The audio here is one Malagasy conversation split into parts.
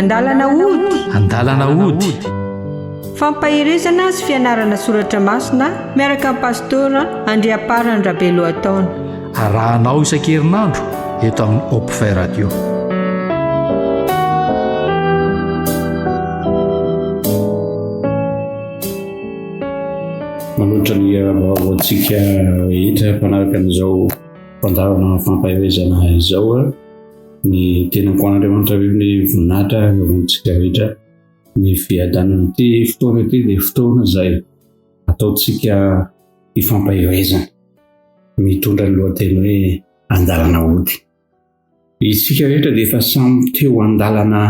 Andalana hody. Andalana hody. Fampaherezana sy fianarana soratra masina miaraka amin'ny pastora Andriamparany Rabelohataona. Arahanao isan-kerinandro eto amin'ny Hopfait Radio. Manolotra ny vaovao antsika rehetra mpanaraka an'izao fandaharana fampaherezana izao ny tenako an'Andriamanitra avy ny voninahitra eo amintsika rehetra ny fiadanana. Ity fotoana ity dia fotoana izay ataontsika hifampaherezana mitondra ny lohateny hoe andalana hody. Isika rehetra dia efa samy teo andalana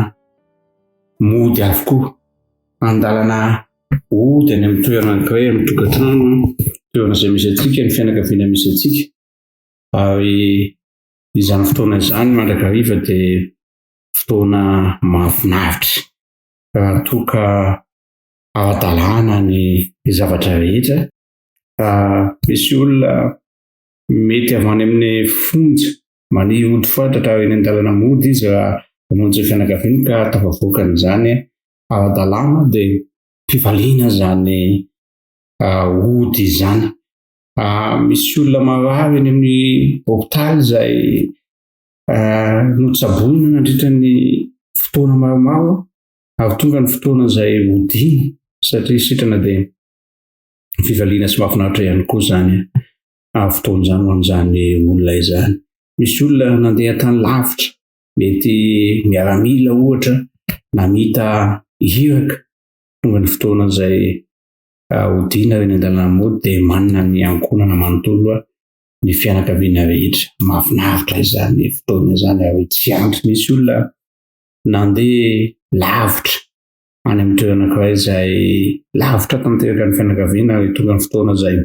mody avokoa, andalana hody any amin'ny toerana anankiray amin'ny tokantrano, toerana izay misy antsika, ny fianakaviana misy antsika. Ary izany fotoana izany mandrakariva dia fotoana mahafinaritra raha toa ka ara-dalàna ny zavatra rehetra. Misy olona mety avy any amin'ny fonja maniry hody fatratra ary eny an-dalana mody izy raha hamonjy ny fianakaviany ka tafavoakany izany ara-dalàna dia fifaliana izany hody izany. Misy olona marary eny amin'ny hopitaly izay notsaboina nandritra ny fotoana maromaro ary tonga ny fotoana izay hodiana satria sitrana dia fifaliana sy mahafinaritra ihany koa izany fotoana izany ho an'izany olona izany. Misy olona nandeha tany lavitra, mety miaramila ohatra, namita iraka, tonga ny fotoana izay hodiana eny an-dalana mody dia manana ny ankohonana manontolo ny fianakaviana rehetra. Mahafinaritra izany fotoana izany ary tsy andry. Misy olona nandeha lavitra any amin'ny toerana anankiray izay lavitra tanteraka ny fianakaviana ary tonga ny fotoana izay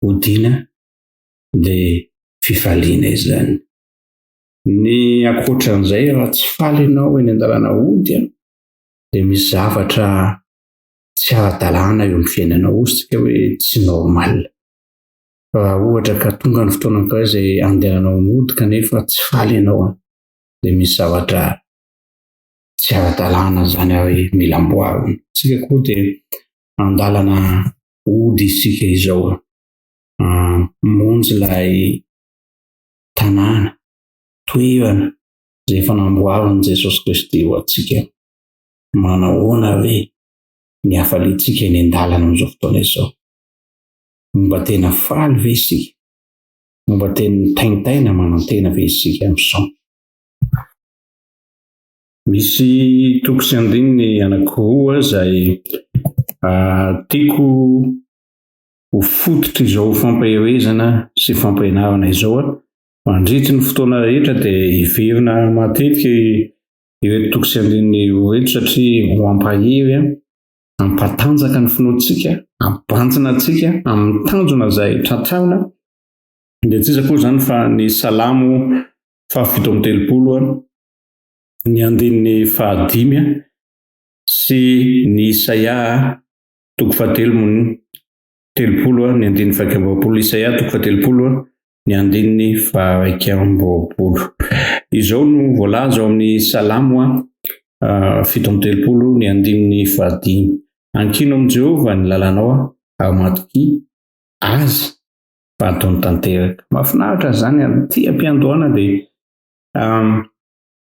hodiana dia fifaliana izany. Ny ankoatran'izay raha tsy faly ianao eny an-dalana hody dia misy zavatra tsy ara-dalàna eo amin'ny fiainanao, hoy isika hoe tsy normal. Raha ohatra ka tonga ny fotoana anankiray izay andehananao mody kanefa tsy faly ianao dia misy zavatra tsy ara-dalàna izany ary mila amboarina. Isika koa dia an-dalana hody isika izao, hamonjy ilay tanàna, toerana izay efa namboarin'i Jesosy Kristy ho antsika. Manahoana re ny hafaliantsika eny an-dalana amin'izao fotoana izao? Mba tena faly ve isika? Mba tena mitaintaina manantena ve isika amin'izao? Misy toko sy andininy anankiroa izay tiako ho fototr'izao fampaherezana sy fampianarana izao. Mandritry ny fotoana rehetra dia heverina matetika ireto toko sy andininy ireto satria ho hampahery, hampatanjaka ny finoantsika, hampibanjina antsika amin'ny tanjona izay tratrarina. Dia tsy iza akory izany fa ny Salamo fahafito amby telopolo, ny andininy fahadimy sy ny Isaia toko fahatelo 30, ny andininy faha-21. Isaia toko faha-30, ny andininy faha-21. Izao no voalaza ao amin'ny Salamo 37, ny andininy fahadimy. Ankino amin'i Jehovah ny lalanao ary matokia azy fa ataony tanteraka. Mahafinaritra izany aty am-piandohana dia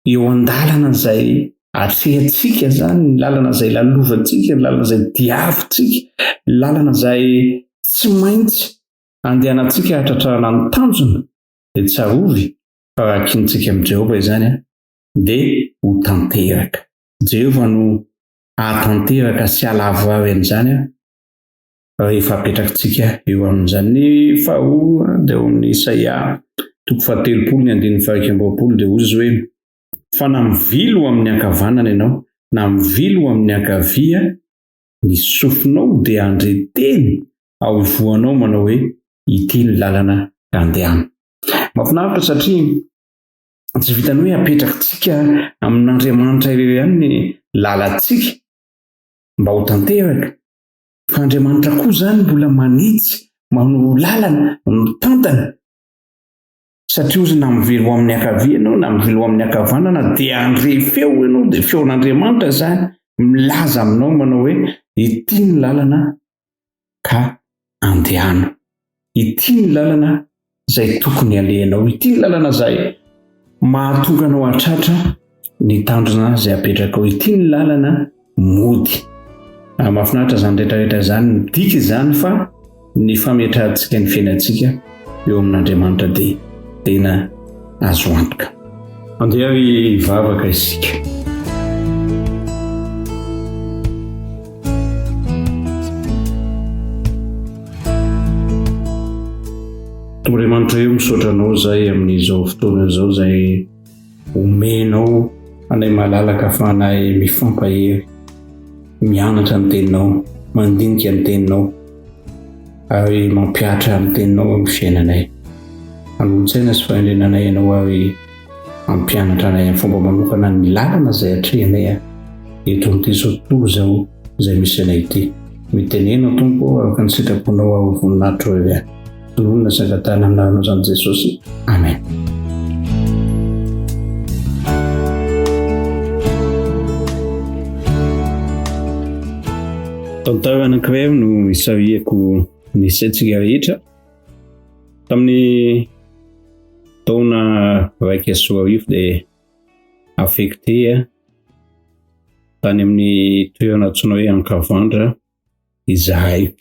eo an-dalana izay atrehantsika izany, ny lalana izay lalovantsika, ny lalana izay diavintsika, ny lalana izay tsy maintsy andehanantsika hatratrarana ny tanjona, dia tsarovy fa raha kinintsika amin'i Jehovah izany dia ho tanteraka. Jehovah no hahatanteraka sy hahalavorary an'izany rehefa apetrakitsika eo amin'izany. Ny faharoa dia ao amin'ny Isaia toko fahatelopolo ny andininy faha-21 dia hoy izy hoe, Fa na mivily ho amin'ny ankavanana ianao, na mivily ho amin'ny ankavia, ny sofinao dia handre teny ao ivohonao manao hoe, Ity ny lalana ka andehano. Mahafinaritra satria tsy vitan'ny hoe apetrakitsika amin'Andriamanitra irery ihany ny lalantsika mba ho tanteraka, Fa Andriamanitra koa izany mbola manitsy, manoro lalana, mitantana. Satria ozy na mivily ho amin'ny ankavia ianao na mivily ho amin'ny ankavanana dia handre feo ianao, dia feon'Andriamanitra izany milaza aminao manao hoe ity ny lalana ka andehano. Ity ny lalana izay tokony alehanao, ity ny lalana izay mahatonga anao hatratra ny tanjona izay apetrakao, ity ny lalana mody. Ah, mahafinaritra izany rehetrarehetra izany, midika izany fa ny fametrahantsika ny fiainantsika eo amin'Andriamanitra dia tena azo antoka. Andeha ary hivavaka isika. Tompo Andriamanitra io, misaotra anao izay amin'izao fotoana izao izay omenao anay malalaka fa anay mifampahery, mianatra ny teninao, mandinika ny teninao ary mampihatra ny teninao amin'ny fiainanay. Hanolotsaina sy fahendrena anay ianao ary hampianatra anay amin'ny fomba manokana ny lalana izay atrehinay eto amin'ity izao tontolo izao izay misy anay ity. Mitenena Tompo araka ny sitraponao aho voninahitro eo ihany. Tononina sy angatahana amin'ny anaranao izany Jesosy. Amen. Tantara anankiray no isarihako ny saintsika rehetra. Tamin'ny taona 2001 dia affecté tany amin'ny toerana antsoina hoe Ankavandra izahay.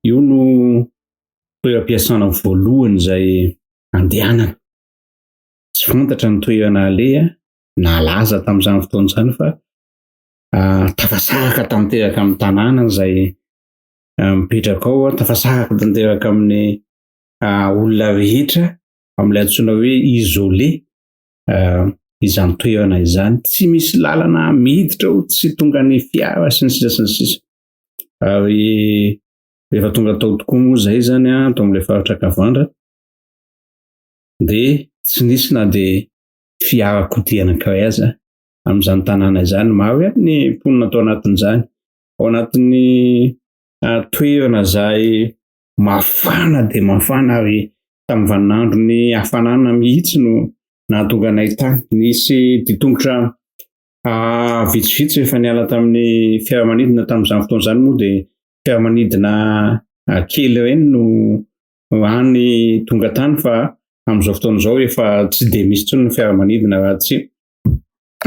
Io no toeram-piasana voalohany izay andehanana. Tsy fantatra ny toerana aleha, nalaza tamin'izany fotoana izany fa ah, tafasaraka tanteraka amin'ny tanàna izay ah, mipetraka ao, tafasaraka tanteraka amin'ny ah, olona rehetra amin'ilay antsoina hoe isolé izany toerana izany. Tsy misy lalana miditra ao, tsy tonga ny fiara sy ny sisa sy ny sisa. Ary rehefa tonga tao tokoa moa izay izany an, tao amin'ilay faritra Kavandra, dia tsy nisy na dia fiarakodia anankiray aza amin'izany tanàna izany. Maro ihany ny mponina tao anatin'izany. Ao anatin'ny toerana izay mafana dia mafana ary tamin'ny vaninandron'ny hafanana mihitsy no nahatonga anay tany. Nisy ditongotra vitsivitsy rehefa niala tamin'ny fiaramanidina tamin'izany fotoana izany moa dia fiaramanidina kely ireny no hany tonga tany fa amin'izao fotoana izao efa tsy dia misy intsony ny fiaramanidina raha tsy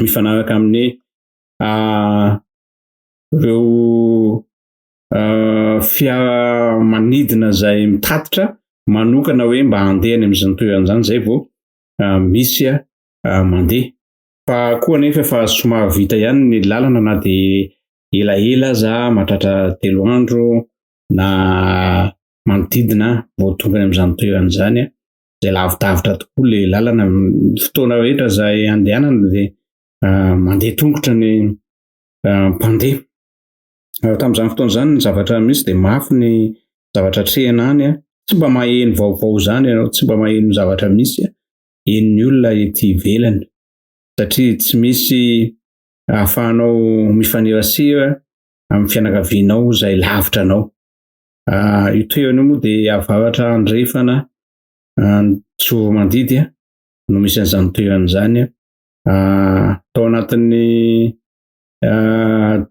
mifanaraka amin'ny ireo fiaramanidina izay mitatitra manokana hoe mba handeha any amin'izany toerana izany izay vao misy mandeha. Fa koa anefa efa somary vita ihany ny lalana na dia elaela aza mahatratra telo andro na manodidina vao tonga any amin'izany toerana izany. Izay lavidavitra tokoa ilay lalana, ny fotoana rehetra izay andehanana dia mandeha tongotra ny mpandeha. Tamin'izany fotoana izany ny zavatra misy dia mafy ny zavatra atrehina any, tsy mba maheno vaovao izany ianao, tsy mba maheno zavatra misy henon'ny olona ety ivelany satria tsy misy ahafahanao mifanerasera amin'ny fianakavianao izay lavitra anao. Io toerana io moa dia avaratra andrefana Tsoromandidy no misy an'izany toerana izany. Tao anatin'ny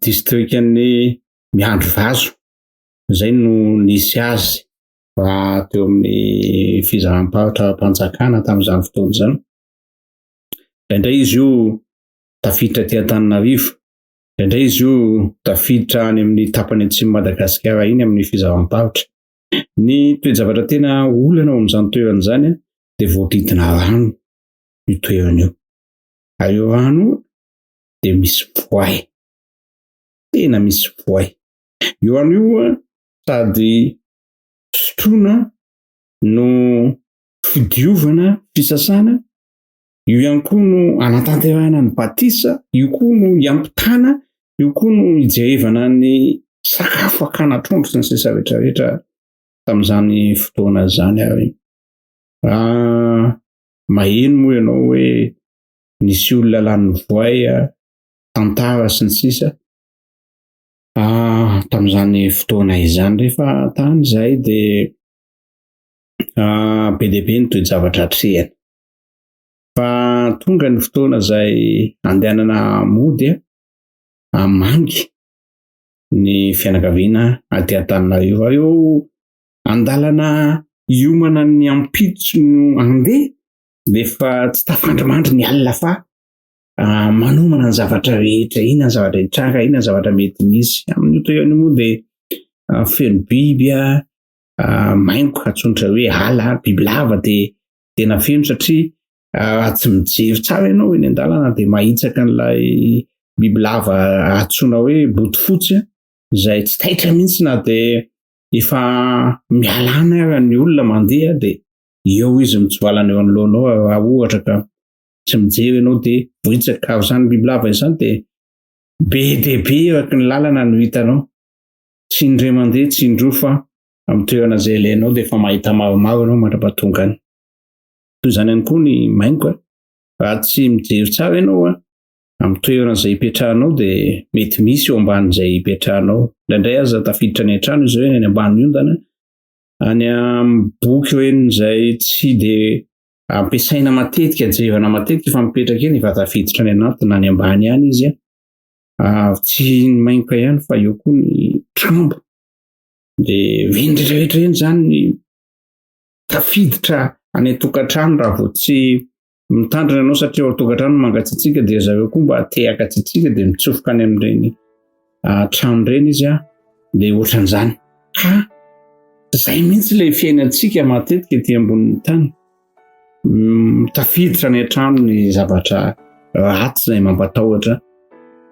distrikan'i Miandrivazo izay no nisy azy raha teo amin'ny fizaram-paritra ara-panjakana tamin'izany fotoana izany. Indraindray izy io tafiditra aty Antananarivo, indraindray izy io tafiditra any amin'ny tapany atsimon'i Madagasikara iny amin'ny fizaram-paritra. Ny toe-javatra tena olana ao amin'izany toerana izany dia voadidina rano io toerana io. Ary io rano io dia misy voay. Tena misy voay. Io rano io sady fisotroana no fidiovana, fisasana, io ihany koa no anatanterahana ny batisa, io koa no iampitana, io koa no ijerevana ny sakafo hakana trondro sy ny sisa rehetra rehetra tamin'izany fotoana izany ary raha maheno moa ianao hoe nisy olona lanin'ny voay, tantara sy ny sisa tamin'izany fotoana izany. Rehefa tany izahay dia. Be dia be ny toe-javatra atrehina. Fa tonga ny fotoana izay andehanana mody hamangy ny fianakaviana aty Antananarivo. Ary eo an-dalana hiomana ny ampitso no handeha dia efa tsy tafandrimandry ny alina fa manomana ny zavatra rehetra, inona ny zavatra hitranga, inona ny zavatra mety misy. Amin'io toerana io moa dia feno biby, maingoka antsoin'dry zareo hoe ala, bibilava dia tena feno satria raha tsy mijery tsara ianao eny an-dalana dia mahitsaka an'ilay bibilava antsoina hoe bodofotsy izay tsy taitra mihitsy na dia efa miala any ara ny olona mandeha dia eo izy mitsivalana eo anoloanao raha ohatra ka tsy mijery ianao dia vohitsaka. Ary izany bibilava izany dia be dia be eraky ny lalana no hitanao. Tsy indray mandeha, tsy indroa fa amin'ny toerana izay ilainao dia efa mahita maromaro ianao mandra-pahatonga any. Toy izany ihany koa ny maingoka, raha tsy mijery tsara ianao amin'ny toerana izay ipetrahanao dia mety misy eo ambanin'izay ipetrahanao. Indraindray aza tafiditra any an-trano izy ireny, any ambany ondana, any amin'ny boky ireny izay tsy dia ampiasaina matetika, jerena matetika fa mipetraka eny efa tafiditra any anaty na any ambany any izy. Tsy ny maingoka ihany fa eo koa ny trambo. Dia ireny rehetra rehetra ireny izany ny tafiditra any an-tokantrano raha vao tsy mitandrina ianao satria ao an-tokantrano mangatsiatsiaka dia zareo koa mba te hangatsiatsiaka dia mitsofoka any amin'ireny trano ireny izy dia ohatran'izany. Ka izay mihitsy ilay fiainantsika matetika ety ambonin'ny tany. Tafiditra any an-trano ny zavatra ratsy izay mampatahotra.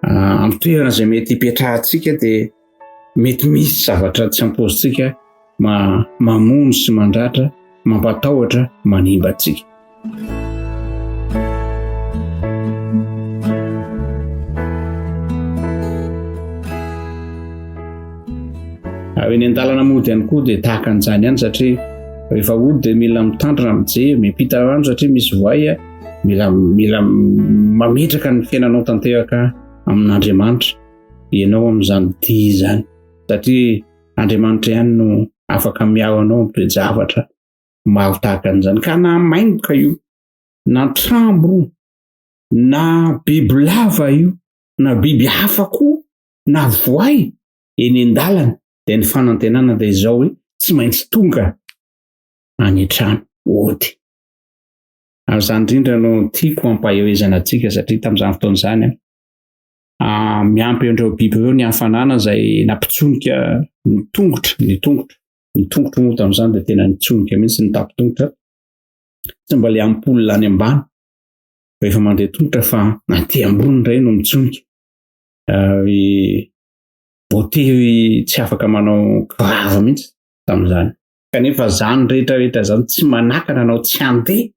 Amin'ny toerana izay mety hipetrahantsika dia mety misy zavatra tsy ampoizintsika mamono sy mandratra, mampatahotra, manimba antsika. Ary eny an-dalana mody ihany koa dia tahaka an'izany ihany satria rehefa hody dia mila mitandrina mijery, miampita rano satria misy voay, mila mila mametraka ny fiainanao tanteraka amin'Andriamanitra ianao amin'izany dia izany satria Andriamanitra ihany no afaka miaro anao amin'ny toe-javatra maro tahaka an'izany. Ka na maingoka io, na trambo, na bibilava io, na biby hafa koa, na voay eny an-dalana dia ny fanantenana dia izao hoe tsy maintsy tonga any an-trano hody. Ary izany indrindra no tiako hampaherezana antsika satria tamin'izany fotoana izany miampy an'ireo biby ireo ny hafanana izay nampitsonika ny tongotra, ny tongotra, ny tongotro moa tamin'izany dia tena nitsonika mihitsy ny tampon-tongotra. Tsy mba ilay ampoule any ambany rehefa mandeha tongotra fa aty ambony indray no mitsonika. Ary voatery tsy afaka manao kiraro mihitsy tamin'izany. Kanefa izany rehetra rehetra izany tsy manakana anao tsy handeha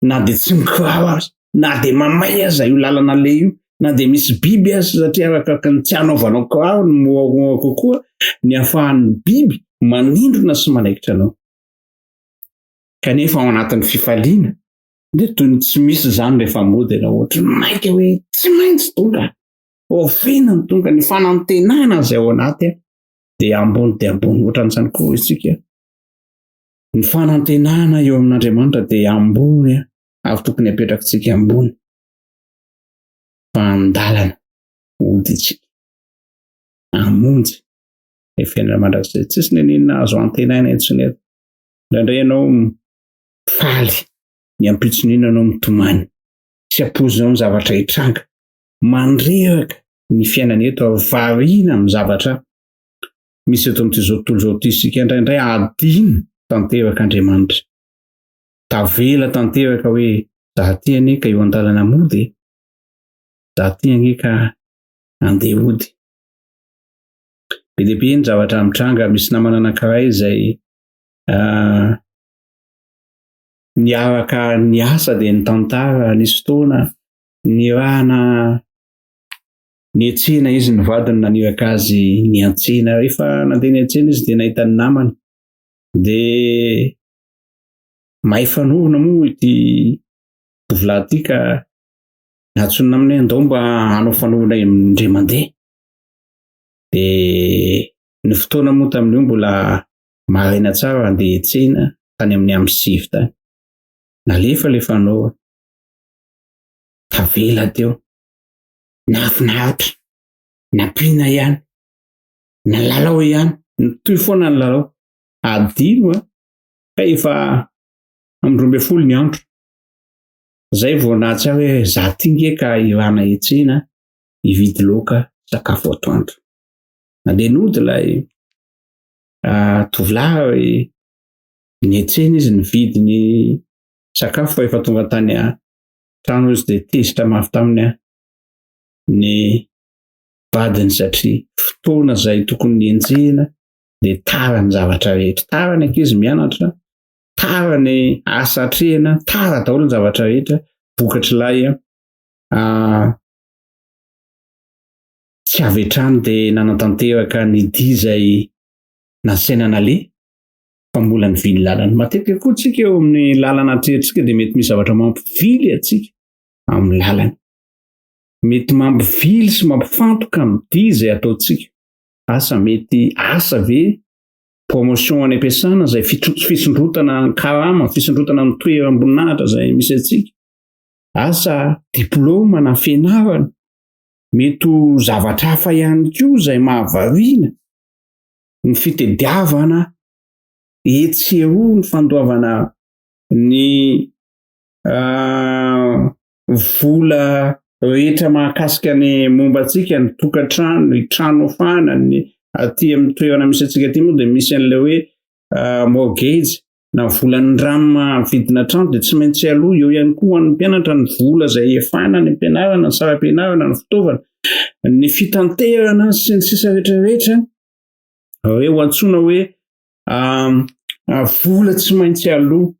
na dia tsy mikiraro aza, na dia mamay aza io lalana aleha io, na dia misy biby aza satria arakaraka ny tsy hanaovanao kiraro no moramora kokoa ny ahafahan'ny biby manindrona sy manaikitra anao. Kanefa ao anatin'ny fifaliana dia toy ny tsy misy izany rehefa mody ianao, ohatry ny maika hoe tsy maintsy tonga, oviana no tonga, ny fanantenana izay ao anaty dia ambony dia ambony, ohatran'izany koa isika. Ny fanantenana eo amin'Andriamanitra dia ambony ary tokony apetrakitsika ambony fa an-dalana hody isika hamonjy ny fiainana mandrakizay. Tsisy n'inon'inona azo antenaina intsony eto. Indraindray ianao faly, ny ampitson'iny ianao mitomany, tsy ampoizinao ny zavatra hitranga. Mandreraka ny fiainana eto ary variana amin'ny zavatra misy eto amin'ity izao tontolo izao ity isika. Indraindray adino tanteraka Andriamanitra. Tavela tanteraka hoe za aty anie ka eo an-dalana mody e. Za aty anie ka andeha hody. Be dia be ny zavatra mitranga. Misy namana anankiray izay niaraka niasa dia nitantara nisy fotoana nirahana niantsena izy ny vadiny naniraka azy niantsena. Rehefa nandeha niantsena izy dia nahita ny namany dia mahay fanorona moa ity tovolahy ity ka nantsoin'ny namany hoe andao mba hanao fanorona indray mandeha. Dia ny fotoana moa tamin'io mbola maraina tsara handeha hiantsena. Tany amin'ny amin'ny sivy tany. Nalefa ilay fanaovana. Tavela teo. Nahafinaritra. Nampiana ihany. Nalalao ihany. Nitohy foana ny lalao. Adino a! Ka efa amin'ny 12 ny andro. Zay vao nahatsiaro hoe za ty nge ka irana etsena hividy laoka sakafo atoandro. Nandeha nody ilay ah, tovolahy niantsena izy nividy ny sakafo fa efa tonga tany an-trano izy dia tezitra mafy taminy ny vadiny satria fotoana izay tokony nienjehina dia tara ny zavatra rehetra. Tara ny ankizy mianatra, tara ny asa atrehina, tara daholo ny zavatra rehetra vokatr'ilay ah, tsy avy hatrany dia nanatanteraka ny dia izay nasaina naleha fa mbola nivily lalana. Matetika koa tsika eo amin'ny lalana atrehintsika dia mety misy zavatra mampivily antsika amin'ny lalana. Mety mampivily sy mampifantoka amin'ny dia izay ataontsika. Asa mety asa ve promotion any am-piasana izay fisondrotana karama, fisondrotana ny toeram-boninahitra izay misy antsika. Asa diplôma na fianarana. Mety ho zavatra hafa ihany koa izay mahavariana ny fitediavana etsy sy eroa ny fandoavana ny ah, vola rehetra mahakasika ny momba antsika, ny tokantrano, ny trano hofana, ny aty amin'ny toerana misy antsika aty moa dia misy an'ilay hoe ah, mortgage na vola nindramina vidina trano dia tsy maintsy aloa, eo ihany koa ho an'ny mpianatra ny vola izay efana any am-pianarana, ny saram-pianarana, ny fitaovana, ny fitanterana sy ny sisa rehetra rehetra, ireo antsoina hoe vola tsy maintsy aloa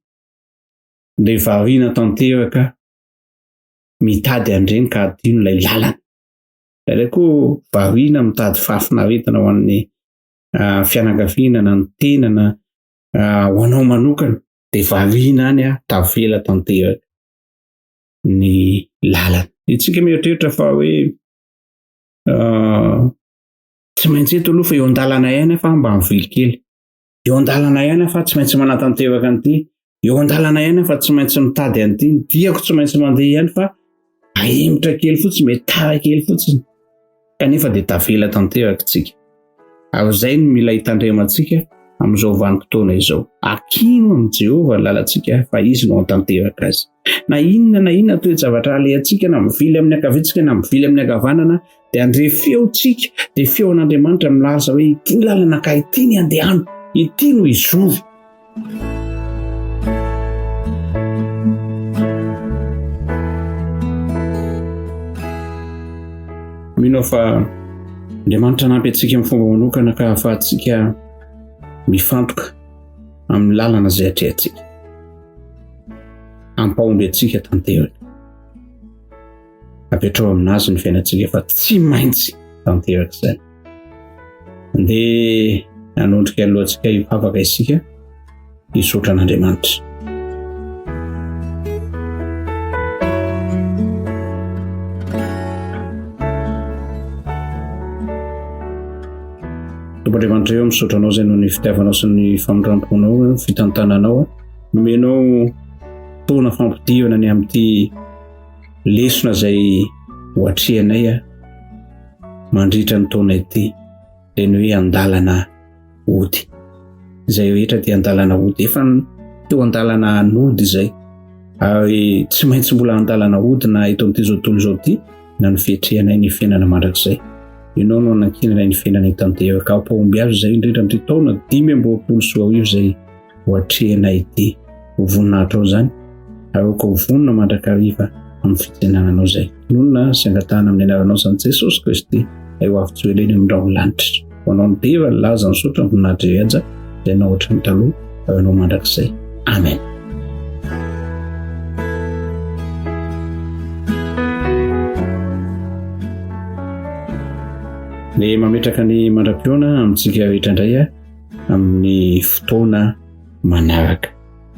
dia variana tanteraka mitady an'ireny ka adino ilay lalana. Indraindray koa variana mitady fahafinaretana ho an'ny fianakaviana na ny tena na ho anao manokana dia variana any a tavela tanteraka ny lalana. Isika mieritreritra fa hoe tsy maintsy eto aloha fa eo an-dalana ihany fa mba mivily kely. Eo an-dalana ihany fa tsy maintsy manatanteraka an'ity. Eo an-dalana ihany fa tsy maintsy mitady an'ity. Ny diako tsy maintsy mandeha ihany fa ahemotra kely fotsiny, mety tara kely fotsiny. Kanefa dia tavela tanteraka isika. Ary izay no mila hitandremantsika amin'izao vanim-potoana izao. Akino amin'i Jehovah ny lalantsika fa Izy no hantanteraka azy. Na inona na inona toe-javatra alehantsika, na mivily amin'ny ankaviantsika na mivily amin'ny ankavanana, dia handre feo tsika, dia feon'Andriamanitra milaza hoe ity ny lalana ka ity ny andehano, ity no izory. Mino aho fa Andriamanitra hanampy antsika amin'ny fomba manokana ka ahafahantsika mifantoka amin'ny lalana izay atrehantsika. Hampahomby antsika tanteraka. Apetraho aminazy ny fiainantsika fa tsy maintsy tanteraka izany. Andeha hanondrika ny lohantsika hivavaka isika hisaotra an'Andriamanitra. Tompo Andriamanitra eo, misaotra anao izay noho ny fitiavanao sy ny famindram-ponao, fitantananao. Nomenao fotoana fampidirana ny amin'ity lesona izay ho atrehanay mandritra ny taona ity dia ny hoe andalana hody. Izay rehetra dia andalana hody. Efa teo andalana nody izay ary tsy maintsy mbola andalana hody na eto amin'ity izao tontolo izao ity na ny fiatrehanay ny fiainana mandrakizay. Ianao no nankinanay ny fiainanay tanteraka. Ampahomby azy izay indrindra amin'ity taona 2025 izay ho atrehanay ity. Ho voninahitrao izany ary aoka ho vonona mandrakariva amin'ny fitsenana anao izay. Tononina sy angatahana amin'ny anaranao izany Jesosy Kristy, ilay ho avy tsy ho ela eny amin'ny rahon'ny lanitra. Ho anao ny dera, ny laza, ny saotra, ny voninahitra rehetra, izay anao hatramin'ny taloha, ary anao mandrakizay. Amen. Ny mametraka ny mandra-pihaona amintsika rehetra indray amin'ny fotoana manaraka.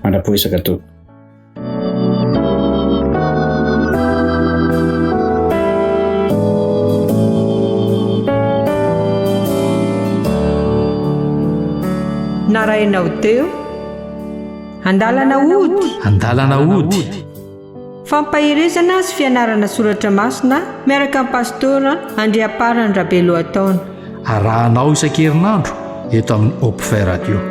Mandra-poesaka tompoko. Narahinao teo. Andalana hody. Andalana hody. Fampaherezana sy fianarana soratra masina miaraka amin'ny Pastora Andriamparany Rabelohataona. Arahanao isan-kerinandro eto amin'ny Hopfe Radio.